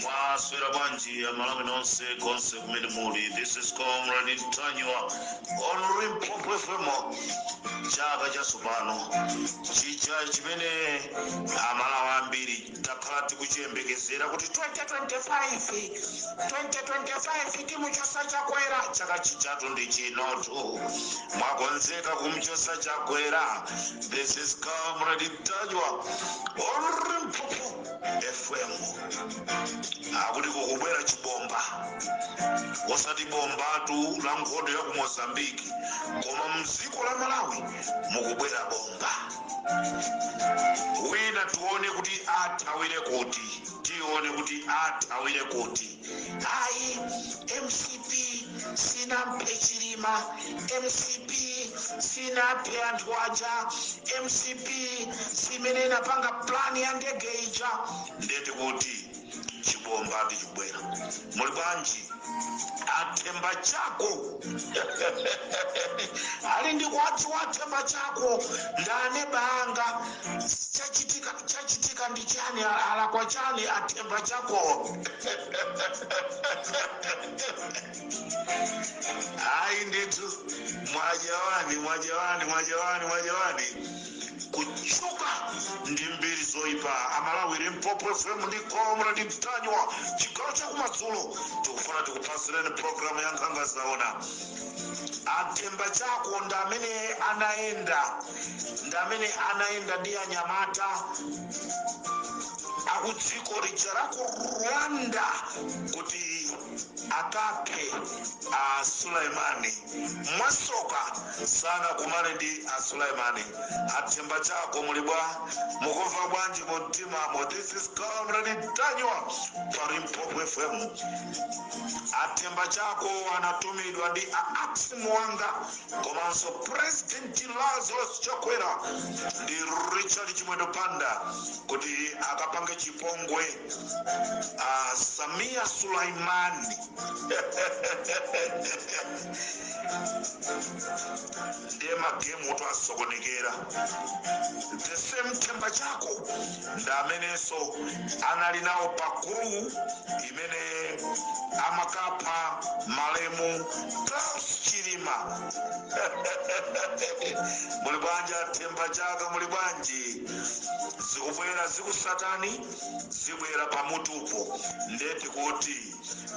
Mwaswera bwanji Amalawi nonse konse kumene muli? This is Comrade Ntanyiwa on Limpopo FM. Chaka chatsopano chija chimene Amalawi ambiri takhala tikuchiyembekezera kuti 2025, 2025 timuchosa Chakwera. Chaka chijatu ndi chinotu. Mwakonzeka kumchosa Chakwera? This is Comrade Ntanyiwa on Limpopo FM. Akuti kukubwera chibomba, osati bombatu la nkhondo ya ku Mozambiki, koma mdziko la Malawi mukubwera bomba. Wina tione kuti athawire kuti, tione kuti athawire kuti. Ayi, MCP sinamphe Chilima, MCP sinaphe anthu aja, MCP simene inapanga plani ya ndege ija. Ndeti kuti chibomba tichibwera. Muli bwanji athemba chako? Ali ndi kwathu athemba chako ndane banga. Chachitika, chachitika ndi chani? Alakwa chani athemba chako? Ayi ndithu, mwajawani, mwajawani, mwajawani, mwajawani kuchuka ndi mbiri zoyipa. Amalawi, Limpopo FM ndi Comrade Ntanyiwa, chigawo chakumadzulo tikufuna tikupasireni programu ya Nkhanga Zaona. Athemba chako ndi amene anayenda, ndi amene anayenda ndi anyamata akudziko lija la ku Rwanda kuti akaphe a Sulaimani. Mwasoka sanakumane ndi a Sulaimani. Athemba chako, muli bwa? Mukumva bwanji mu mtimamo? This is Comrade Ntanyiwa pa Limpopo FM. Athemba chako anatumidwa ndi a Axi Muwanga komanso President Lazarus Chakwera ndi Richard Chimwendo Banda kuti akapange chipongwe a Samia Sulaimani. Ndiye magemu oto asokonekera. The same Themba chako ndi amenenso anali nawo pa crew imene amakapha malemu Klaus Chilima. Muli bwanji athemba chaka? Muli bwanji? Zikubwera zikusatani, zibwera pamutupo. Ndeti kuti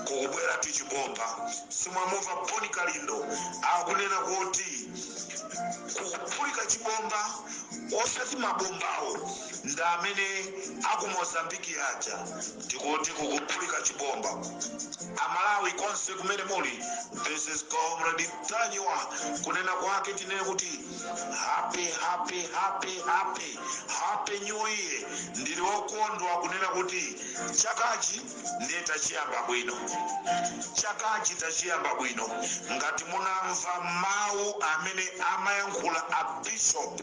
kukubwera tichibomba. Simwamumva Boni Kalindo akunena kuti kukuphulika chibomba, osati mabombawo ndi amene aku Mozambiki aja. Tikuti kukuphulika chibomba. Amalawi konse kumene muli, this is Comrade Ntanyiwa. Kunena kwake tinene kuti happy, happy, happy, happy, happy new year. Ndili wokondwa kunena kuti chakachi ndiye tachiyamba bwino, chakachi tachiyamba bwino. Ngati munamva mawu amene amayankhula a bishop,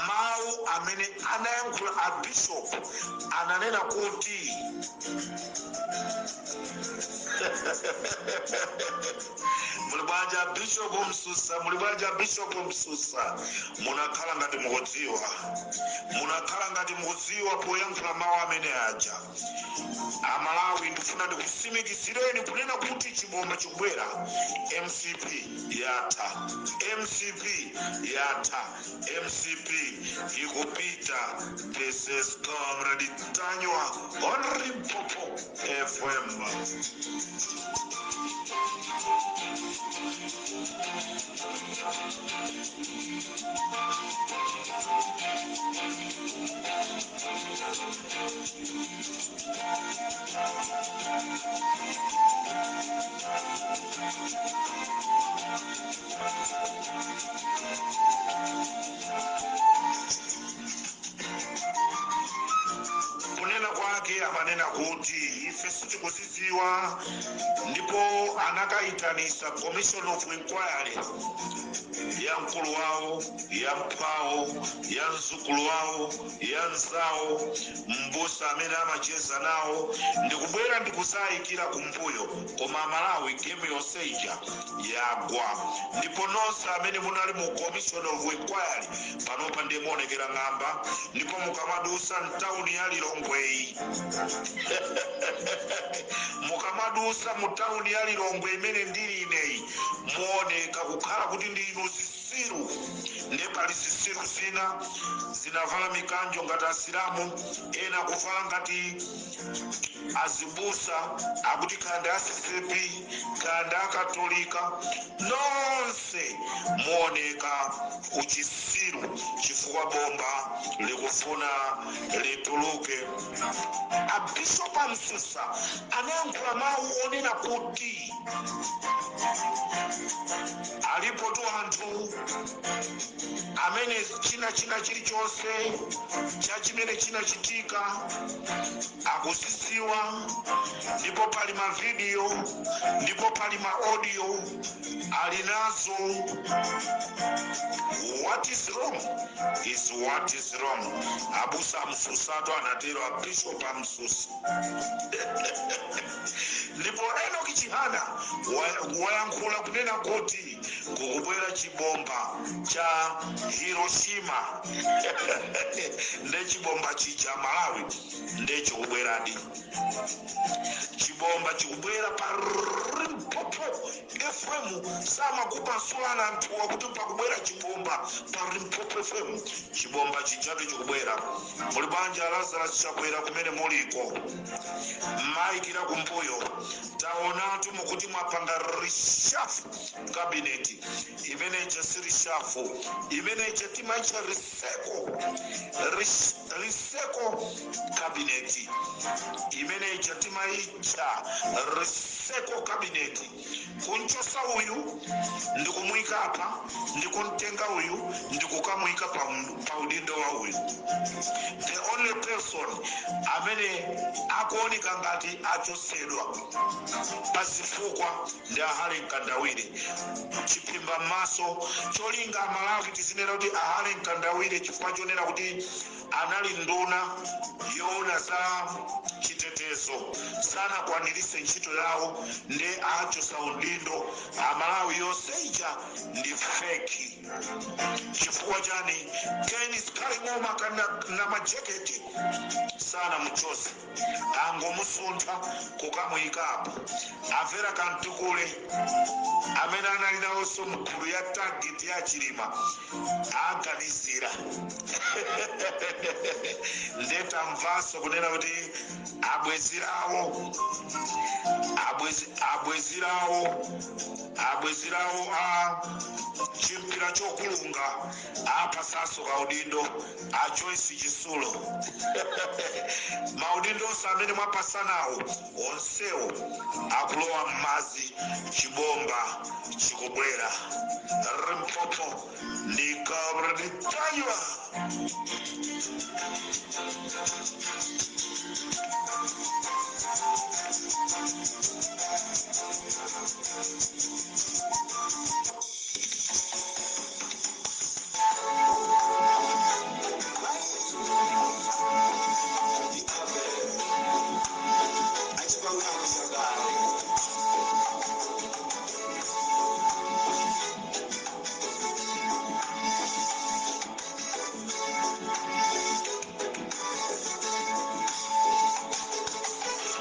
mawu amene anayankhula a bishop, ananena kuti muli bwanji Bishop Msusa? Muli bwanji Bishop Msusa? Munakhala ngati mukudziwa, munakhala ngati mukudziwa poyankhula mawu amene aja. Amalawi, ndifuna ndikusimikizireni kunena kuti chibomba chikubwera. MCP yatha, MCP yatha, MCP ikupita. This is Comrade Ntanyiwa on Limpopo FM. Akunena kuti ife sitikuzidziwa, ndipo anakayitanisa commission of inquiry ya mkulu wawo, ya mphawo, ya mzukulu wawo, ya nzawo, mbusa amene amacheza nawo, ndikubwera ndikusayikira kumbuyo. Koma Malawi, game yonse ija yagwa, ndipo nonse amene munali mu commission of inquiry panopa ndiye muonekera ng'amba. Ndipo mukamadusa mtawuni ya Lilongweyi, mukamadusa mu tawuni ya Lilongwe imene ndili ineyi, muoneka kukhala kuti ndinu zisiru. Ndiye pali zisiru zina zinavala mikanjo ngati Asilamu, ena kuvala ngati azibusa, akuti khanda a CCAP, khanda Akatolika. Nonse muoneka uchisiru chifukwa bomba likufuna lituluke. Abishopu Amsusa anayankhula mawu onena kuti alipo tu anthu amene china chilichonse cha chimene chinachitika akuzidziwa, ndipo pali mavidiyo, ndipo pali ma audio ali nazo. What is wrong is what is wrong. Abusa Amsusato anatero, abishop Amsusa. Ndipo Enoki Chihana wayankhula kunena kuti kukubwera chibomba cha Hiroshima. Nde chibomba chija, Malawi, nde chikubweradi. Chibomba chikubwera pa Limpopo FM. Samakupasulana anthuwa kuti pakubwera chibomba pa Limpopo FM. Chibomba chijatu chikubwera. Muli banja Lazarus Chakwera kumene muliko, mayikira kumbuyo. Taonatu mukuti mwapanga reshuffle cabinet. Imeneja si reshuffle, imeneja timaitcha recycle, recycle cabinet. Imeneja timaitcha recycle cabinet, kunchosa uyu ndikumuyika apa, ndikumtenga uyu ndikukamuyika pa udindo wa uyu. The only person amene akuoneka ngati achosedwa pazifukwa ndi ahale Mkandawire. Chiphimba m'maso, cholinga Amalawi tizinena kuti ahale Mkandawire, chifukwa chonena kuti anali nduna yoona za chitetezo, sanakwanirise ntchito yawo, ndi achosa udindo. Amalawi, yonse ija ndi fake. Chifukwa chani? Ken Zikhale Ng'oma kana na majeketi sana muchose, angomusuntha kukamuyikapo. Amvera Kantukule amene anali nawonso mgulu ya target ya Chilima aganizira. Ndetamvanso kunena kuti abwezirawo, abwezirawo, abwezirawo a chimpira chokulunga apasanso kaudindo a Joyce Chisulo. Maudindo onse amene mwapasanawo, onsewo akulowa m'madzi. Chibomba chikubwera. Limpopo ndi Comrade Tanywa.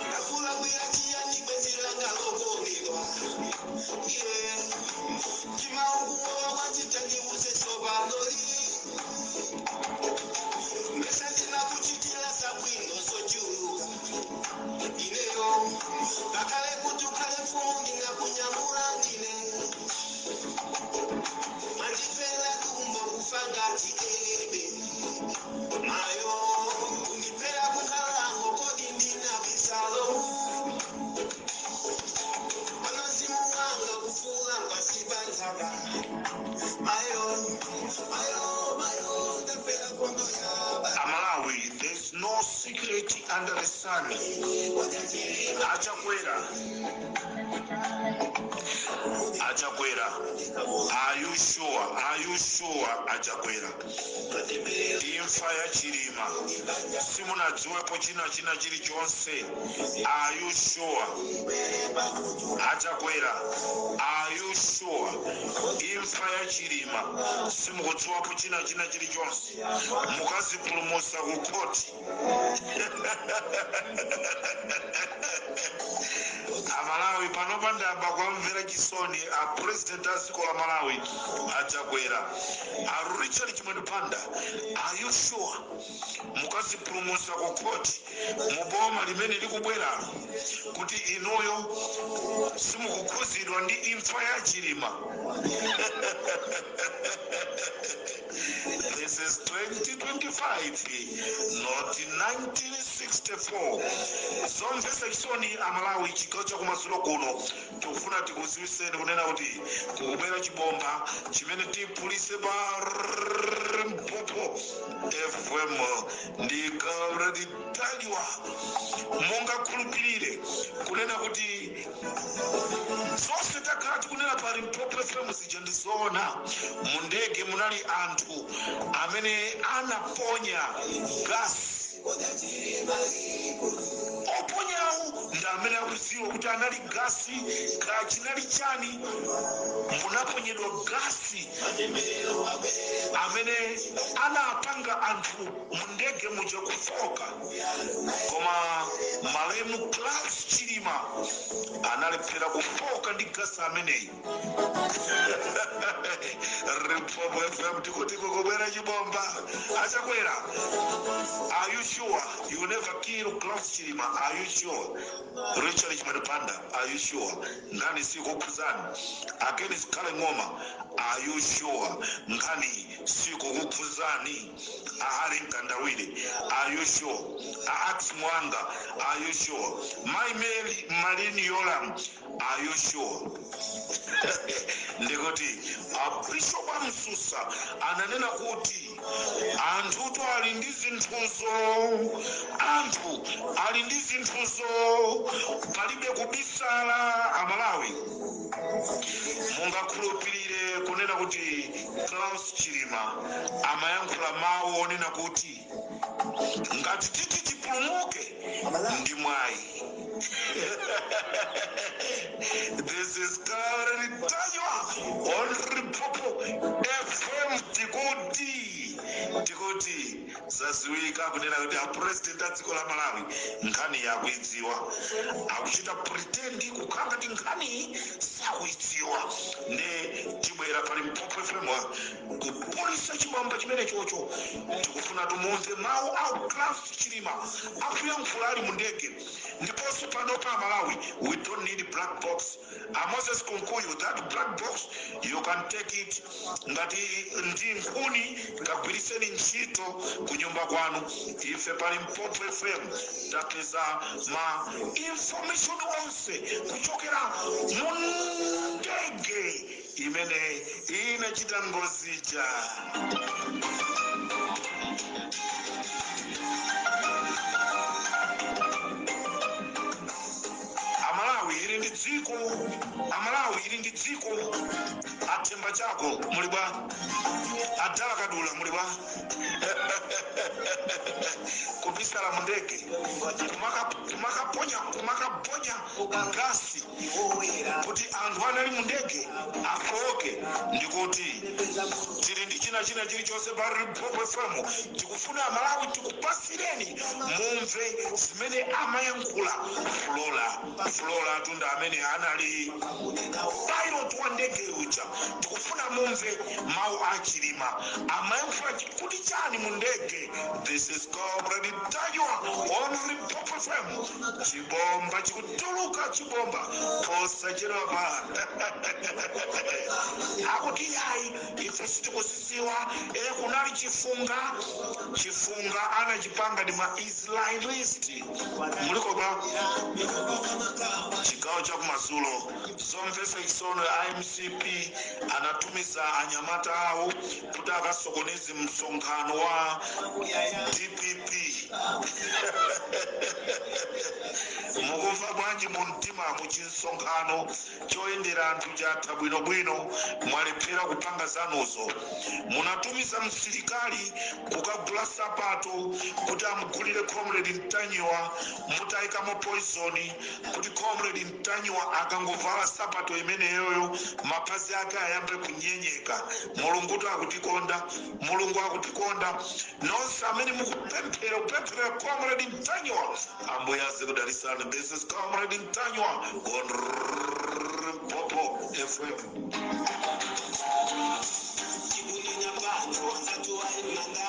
Ndakulakwira chiyani, bwenzi langa lokondedwa? Chimaukuwa mwachita, ndiuze sopanoli. Mbesa ndinakuchitira zabwino zochuluka ineyo, ngakhale kuti ukhale mfumu ndinakunyamula ndine. Mandifera dumbo, kufa ngati ebe mayo, kundipera kunkhalango. Kodi ndinabisalo pano? Mzimu wanga kufula ngwasibanzaka. Mayo, mayo, mayo, ndafera kondo yaba. Amalawi, there's no secret. under the sun. Achakwera, Achakwera, are you sure? Are you sure, Achakwera? Imfa ya Chilima simunadziwepo china chilichonse. Are you sure, Achakwera? Are you sure? Imfa ya Chilima simukudziwapo china chilichonse, mukazipulumusa ku khoti. Amalawi, panopa ndayamba kuwamvera chisoni a president a dziko la Malawi, Achakwera, a Richard Chimwendo Banda. Are you sure mukazipulumusa ku khoti muboma limene likubweralo kuti inuyo simukukhuzidwa ndi imfa ya Chilima? This is 2025, not 1964. Zomvetsa chisoni, Amalawi. Chigawo chakumadzulo kuno tikufuna tikuziwiseni kunena kuti kukubwera chibomba chimene tiphulise pa Limpopo FM ndi Comrade Ntanyiwa. Mungakhulupirire kunena kuti zonse takhala tikunena pa Limpopo FM zija ndizoona? Mu ndege munali anthu amene anaponya gasi. Oponyawo ndi amene akuziwa kuti anali gasi ka chinali chani. Munaponyedwa gasi amene anapanga anthu mu ndege muja kufoka, koma malemu Klaus Chilima analephera kufoka ndi gasi ameneyi. Limpopo FM, tikuti kukubwera chibomba. Achakwera, are you sure you never kill Klaus Chilima? Are you sure? Richard Chimwendo Banda, are you sure nkhani sikukhuzani? Akeni Zikhale Ng'oma, are you sure nkhani sikukukhuzani? Ahali Mkandawire, are you sure? Aax Mwanga, are you sure? My Mary Malini Yolam, are you sure? Ndikuti Abishop Amsusa ananena kuti anthutu ali ndi zinthuzo, anthu ali ndi zinthuzo, palibe kubisala. Amalawi, mungakhulupirire kunena kuti Klaus Chilima amayankhula mawu onena kuti ngati titi tipulumuke ndi mwayi? This is Comrade Ntanyiwa on Limpopo FM. Tikuti zaziwika kunena kuti apresident a dziko la Malawi nkhani yakuidziwa, akuchita pretend kukhala ngati nkhani sakuidziwa. Nde tibwera pa Limpopo FM kupolisa chibomba chimene chocho. Tikufuna tumumve mawu a Klaus Chilima akuyankhula ali mu ndege. Ndiponso pano pa Malawi, we don't need black box. A Moses Kunkuyu, that black box you can take it. Ngati ndi nkhuni, kagwiriseni ntchito kunyumba kwanu. Ife pa Limpopo FM tapeza ma information onse kuchokera mu ndege imene inachita ngozija. Amalawi, ili ndi dziko. Amalawi, ili ndi dziko. Athemba chako muli bwa? Adala Kadula muli bwa? Kubisala mu ndege, kumakaponya gasi kuti anthu anali mu ndege afoke. Ndikuti tili ndi china chilichonse pa Limpopo FM. Tikufuna Amalawi tikupasireni mumve zimene amayankhula Flora. Flora Tunda amene anali pilot wa ndege uja. Tikufuna mumve mawu a Chilima, amayankhula kuti chani mu ndege. This is Comrade Ntanyiwa on Limpopo FM. Chibomba chikutuluka, chibomba posachedwapa. Akuti yayi, ife sitikuziziwa. E, kunali chifunga. Chifunga anachipanga ndi ma Israelist. Muliko bwa? Chigawo chakumadzulo, zomvetsa chisoni. IMCP Anatumiza anyamata awo kuti akasokoneze msonkhano wa DPP. Mukumva bwanji mu mtima? Muchinsonkhano choyendera anthu chatha bwinobwino, mwalephera kupanga zanuzo. Munatumiza msilikali kukagula sapato kuti amugulire Comrade Mtanyiwa, mutayikamo poison, kuti Comrade Mtanyiwa akangovala sapato imeneyoyo mapazi ake ayambe kunyenyeka. Mulungutu akutikonda, Mulungu akutikonda. Nonse amene mukupemphera, kupemphera Comrade Mtanyiwa, Ambuye azikudalisani. This is Comrade Mtanyiwa on Limpopo FM. Chikunena pano anzatu aimanga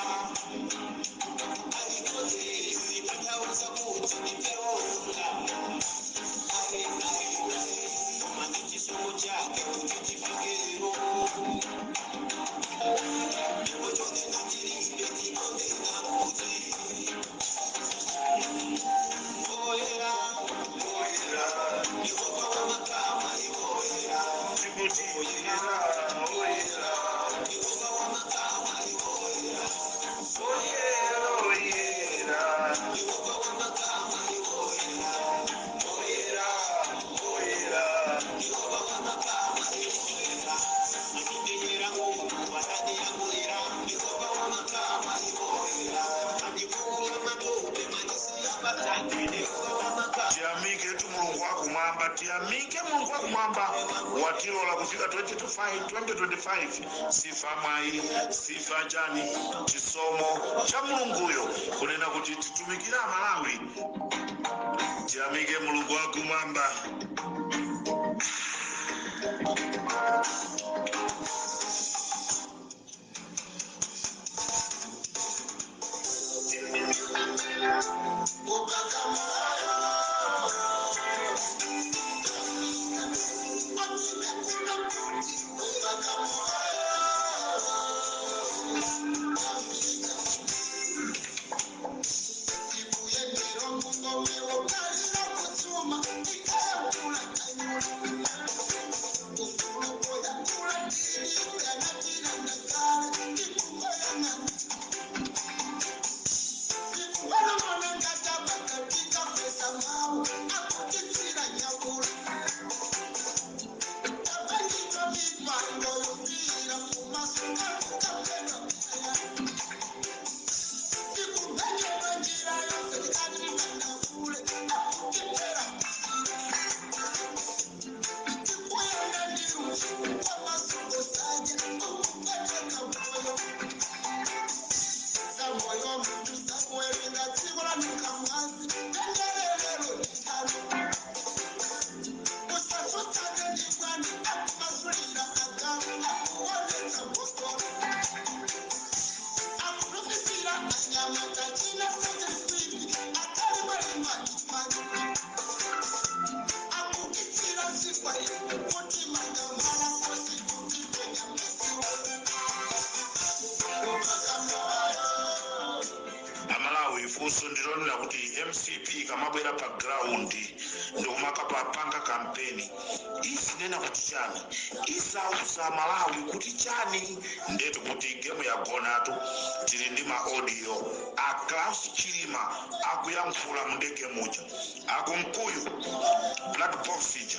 alikozesi patauza kuti ndipeonga ae ae ae koma ndi chisomo chake kuti tifikero ndipo chonena tilibe tikonena kuti oyera oyera Yehova wamakama oyera. Tikuti oyera, oyera. Yehova wamakama oyera. Oyera, oyera. Yehova wamakama oyera. Oyera, oyera. Yehova wamakama oyera atimenyera ng'omuntu atadiyangulira. Yehova wamakama oyera andikula matope manisiya patandwe. Yehova wamakama. Tiyamike tu Mulungu wakumwamba, tiyamike Mulungu wakumwamba watilola kufika 2025. 2025 sifa mwayi, sifa chani, chisomo cha Mulunguyo kunena kuti titumikire Amalawi. Tiyamike Mulungu wakumwamba. Amalawi, funso ndilonena kuti MCP ikamabwera pa ground ndikumakapanga kampeni, izinena kuti chani? Izauza Malawi kuti chani? Ndetu kuti game yagonatu. Tili ndi ma audio a Klaus Chilima akuyankhula mundege muja. Akumkuyu, black box ija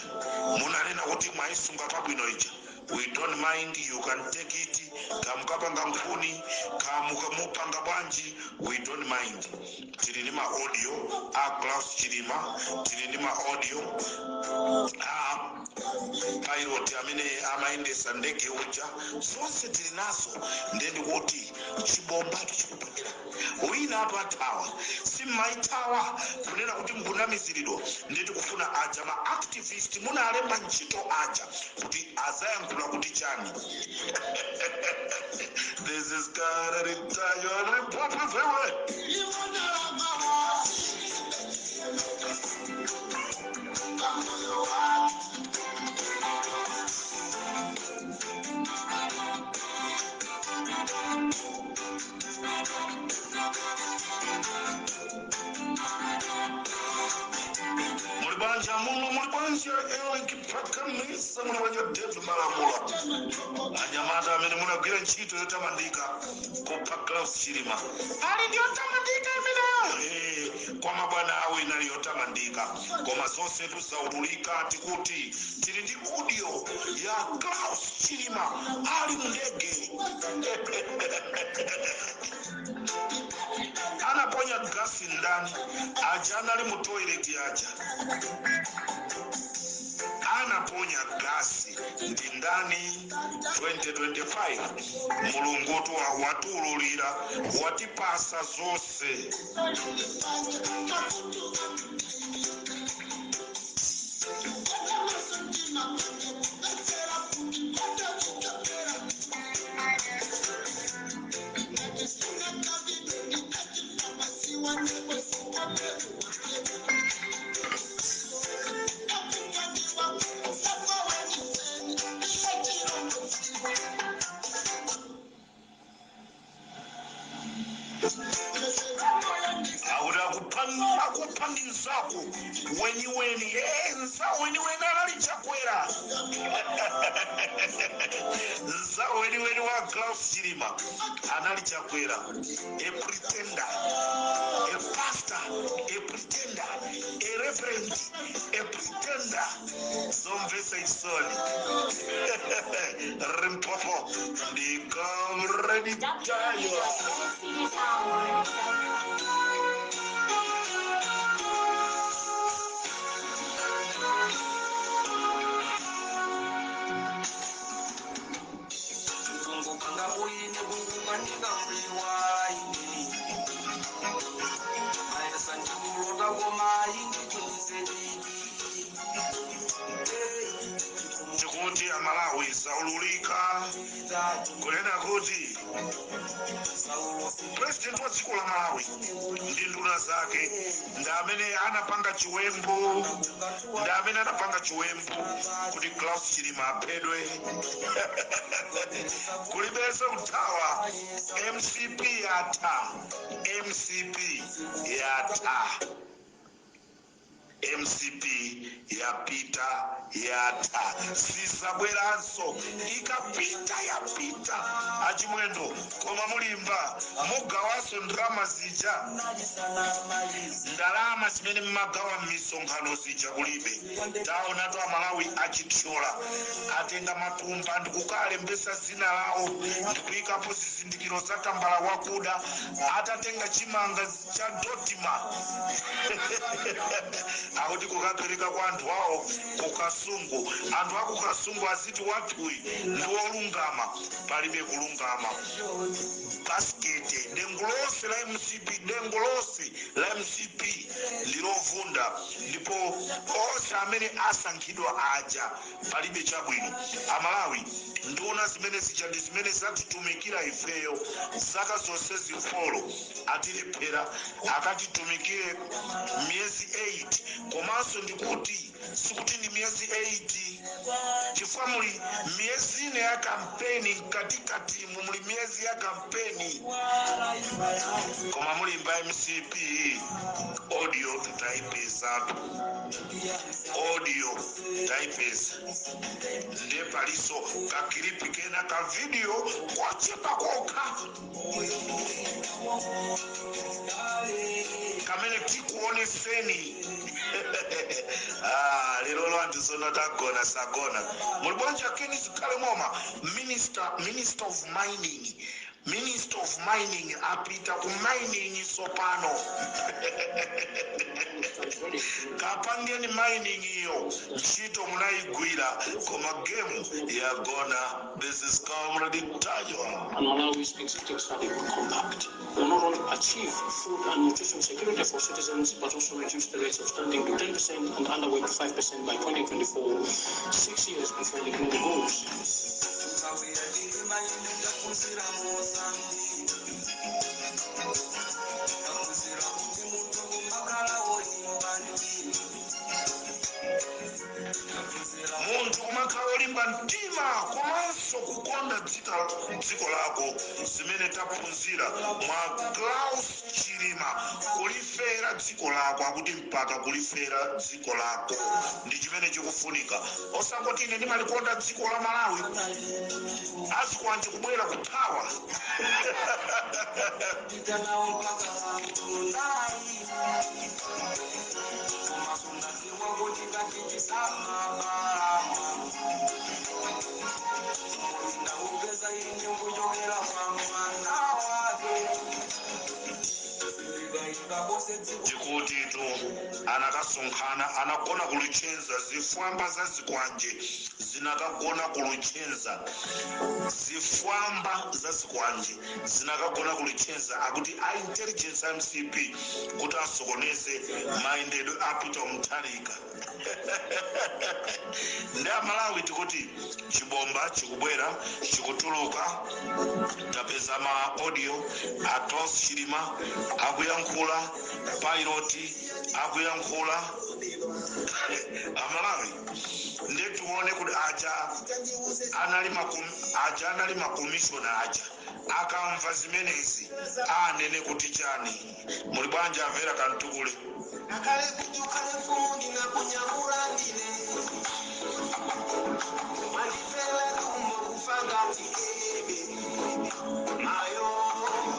munanena kuti mwayisunga pabwino ija, we don't mind, you can take it. Kamukapanga nkhuni, kamukamupanga bwanji, we don't mind. Tili ndi ma audio a Klaus Chilima, tili ndi ma audio a pilot amene amayendesa ndege uja, zonse tili nazo. Ndiye ndikuti chibombatu chikubwera, wina atu athawa, simmaithawa kunena kuti mukunamiziridwa. Ndiye tikufuna aja ma activist munalemba ntchito aja kuti azayankhula kuti chani. This is Kararitayo Limpopo FM. Muli bwanja muno? Muli bwanja Eric Pakamisa? Muli bwanja David Malamula? Anyamata amene munagwira ntchito yotamandika kupha Klaus Chilima, ali ndi yotamandika imeneyo. Kwa mabwana awo inali yotamandika, koma zonse tuzaululika. Tikuti tili ndi audio ya Klaus Chilima ali mndege, anaponya gasi ndani aja, anali mu toilet aja, anaponya gasi ndi ndani? 2025 Mulungu tu watiululira, watipasa zonse. Akuti akupha ndi nzako weniweni. Nzawo weniweni anali Chakwera. Nzawo weniweni wa Klaus Chilima anali Chakwera, a pretender, a pastor, a pretender, a reverend, a pretender. Zomvetsa chisoni. Limpopo ndi Comrade Ntanyiwa. www.mcdsound.com. Tungopanga uine kungumanika mliwa ine maesa ndikulota koma indichonizedidi. Tikuti Amalawi, zaululika kunena kuti president wa dziko la Malawi ndi nduna zake ndi amene anapanga chiwembu, ndi amene anapanga chiwembu kuti Klaus Chilima aphedwe. Kulibenso kuthawa. MCP yatha, MCP yatha, MCP yapita, yatha, sizabweranso. Ikapita yapita, achimwendo. Koma mulimba mugawanso ndalama zija, ndalama zimene mmagawa m'misonkhano zija kulibe. Taonatu Amalawi achithyola, atenga matumba ndikukalembesa zina lawo ndikuyikapo zizindikiro za tambala wakuda, atatenga chimanga cha Dotima, akuti kukapereka kwa anthu awo kukasungu. Anthu akukasungu aziti wathuyi ndi wolungama. Palibe kulungama. Basikete dengu lonse la MCP, dengu lonse la MCP ndilovunda, ndipo onse amene asankhidwa aja palibe chabwino. Amalawi, nduna zimene zija ndi zimene zatitumikira ifeyo zaka zonse zifolo, atilephera. Akatitumikire miyezi 8, komanso ndikuti sikuti ndi miyezi 8, chifukwa muli miyezi ine ya kampeni mkatikatimu, muli miyezi ya kampeni. Koma mulimba MCP, audio tutaipezatu, audio taipeza. Ndiye paliso ka clip kena ka video kochepa kokha kamene tikuoneseni. Ah, lero lo anthu sono tagona sagona. Muli bwanji akeni Zikhale Ng'oma, minister of mining? Minister of mining apita ku mining sopano. Kapangeni mining iyo, ntchito munayigwira, koma game yagona. This is Comrade Ntanyiwa. And Malawi's executive SADC compact will not only achieve food and nutrition security for citizens, but also reduce the rates of stunting to 10% and underweight to 5% by 2024, 6 years before the global goals. Kawira ndiri ndafunzira Mozambique, ndafunzira kuti munthu kumakhala wolimba mtima, ndafunzira Munthu kumakhala olimba mtima komanso Komanso kukonda dziko lako, zimene taphunzira mwa Klaus Chilima, kulifera dziko lako, akuti mpaka kulifera dziko lako ndi chimene chikufunika. Osangoti ine ndimalikonda dziko la Malawi, azikwanje kubwera kuthawa. Tikuti tu anakasonkhana, anagona ku Luchenza. Zifwamba za zikwanje zinakagona ku Luchenza. Zifwamba za zikwanje zinakagona ku Luchenza, akuti a intelligence MCP, kuti asokoneze mayendedwe a Peter Mutharika. Ndi Amalawi, tikuti chibomba chikubwera, chikutuluka. Tapeza ma audio a Klaus Chilima akuyankhula, pilot akuyankhula. Amalawi, ndiye tione kuti aja anali makomishona aja akamva zimenezi anene kuti chani? Muli bwanji, amvera kantukule? Akale kuti ukhale mfumu, ndinakunyamula ndine. Mandipela tumbo kufa ngati ebe mayo,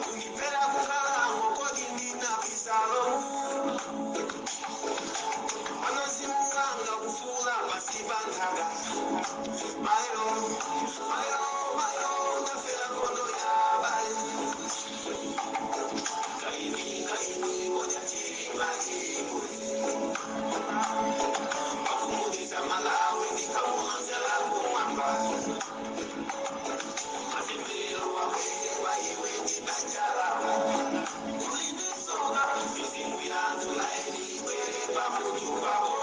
kundipela kukhalango kodi ndinabisalomu panosimulanga kufula pasi pa nthaka. Mayo, mayo, mayo, ndafera nkhondo ya bale. Kaini, kaini, kodya chilima chibwe wakumudisa Malawi, ndikamulanzela kumwamba. Matembero wabwere iwe ndi banja lako. Ulindisoka mizimu yanthu naye pamutu pako.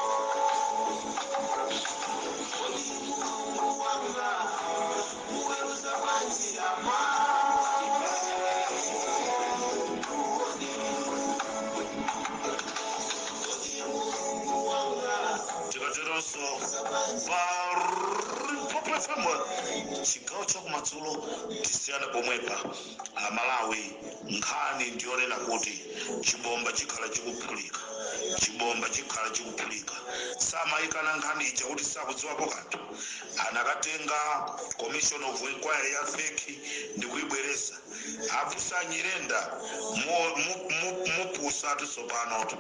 Kodi Mulungu wanga muweruza bwanji apa? Kodi Mulungu wanga Tikateronso pa Limpopo FM, chigawo chakumadzulo, tisiyane pomwepa. Amalawi, nkhani ndiyonena kuti chibomba chikhala chikuphulika, chibomba chikhala chikuphulika. Samayikana nkhani ija kuti sakudziwapo kanthu. Anakatenga commission of inquiry ya fake ndikuyibweresa. Abusa Nyirenda, mupusatu tsopanotu,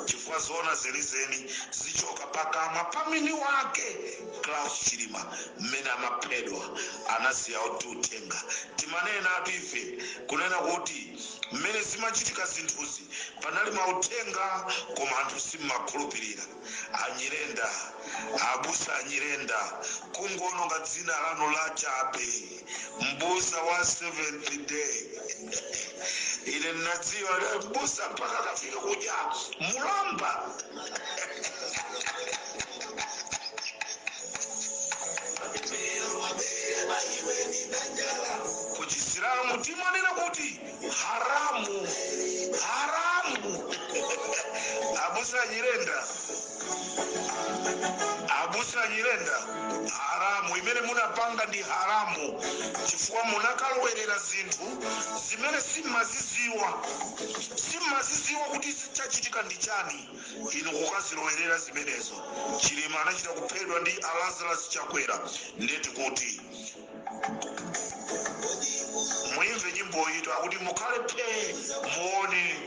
chifukwa zoona zenizeni zichoka pakamwa pamini wake Klaus Chilima. Mmene amaphedwa anasiya uthenga. Timanena atu ife kunena kuti mmene zimachitika zinthuzi panali mauthenga, koma anthu simmakhulupirira. Anyirenda, abusa Anyirenda, kungononga dzina lanu la chabe. Mbusa wa Seventh Day, ine ndinadziwa mbusa mpaka akafika kudya mulamba. Kuchisilamu timanena kuti haramu, haramu. Abusa Nyirenda, abusa Nyirenda, haramu imene munapanga ndi haramu, chifukwa munakalowerera zinthu zimene simmaziziwa, simmaziziwa kuti chachitika ndi chani, inu kukazilowerera zimenezo. Chilima anachita kuphedwa ndi Alazarus Chakwera. Ndeti kuti muimve nyimbo ito, akuti mukhale phe muone.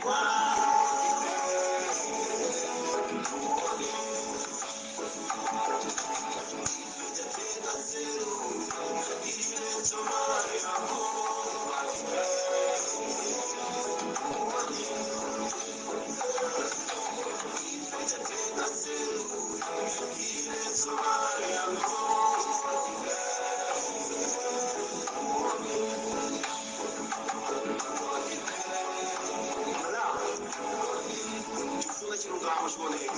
Malawi, tifuna chilungamo chioneke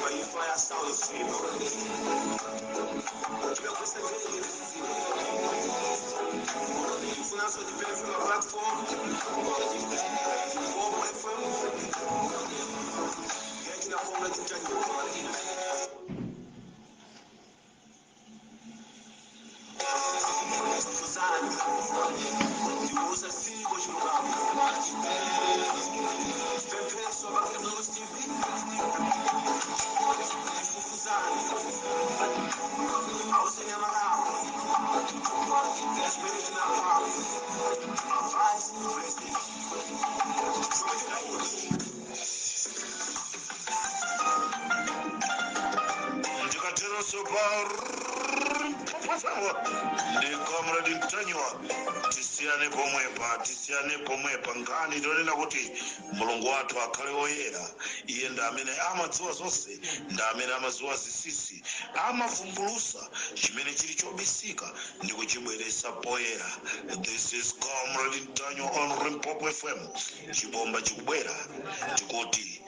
pa imfa ya Saulos Chilima. Tikagwisa ndege ziziwa, tifunanso tipemphe ma platform Limpopo FM yachina Comrade Mtanyiwa. Chimene chinapha a vice president, chomwe chinayipa. Ndikateronso pa ndi Comrade Mtanyiwa, tisiyane pomwepa, tisiyane pomwepa. Nkhani tonena kuti Mulungu wathu akhale oyera. Iye ndi amene amadziwa zonse, ndi amene amadziwa zinsinsi, amavumbulusa chimene chili chobisika ndi kuchibweretsa poyera. This is Comrade Mtanyiwa on Limpopo FM. Chibomba chikubwera, tikuti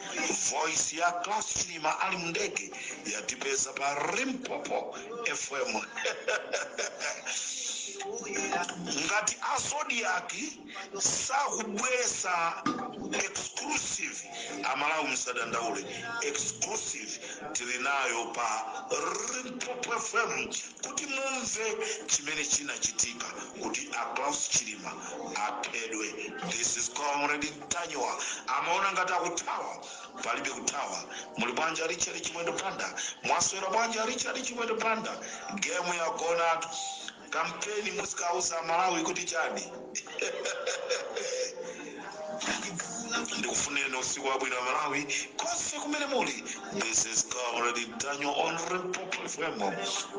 voice ya Klaus Chilima ali mndege yatipeza pa Limpopo FM. Ngati a Zodiak sakubweresa exclusive, Amalawi musadandaule, exclusive tili nayo pa Limpopo FM kuti mumve chimene chinachitika kuti a Klaus Chilima aphedwe. This is Comrade Mtanyiwa. Amaona ngati akuthawa, palibe kuthawa. Muli bwanja Richard Chimwendo Panda? Mwaswera bwanja Richard Chimwendo Panda? Game yagona, kampeni muzikauza Malawi kuti chani? Ndikufunireni usiku wabwino wa Malawi konse kumene muli. This is Comrade Daniel on Limpopo FM.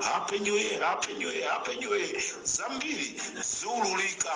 Happy New Year, happy new year, happy new year. Zambiri ziululika.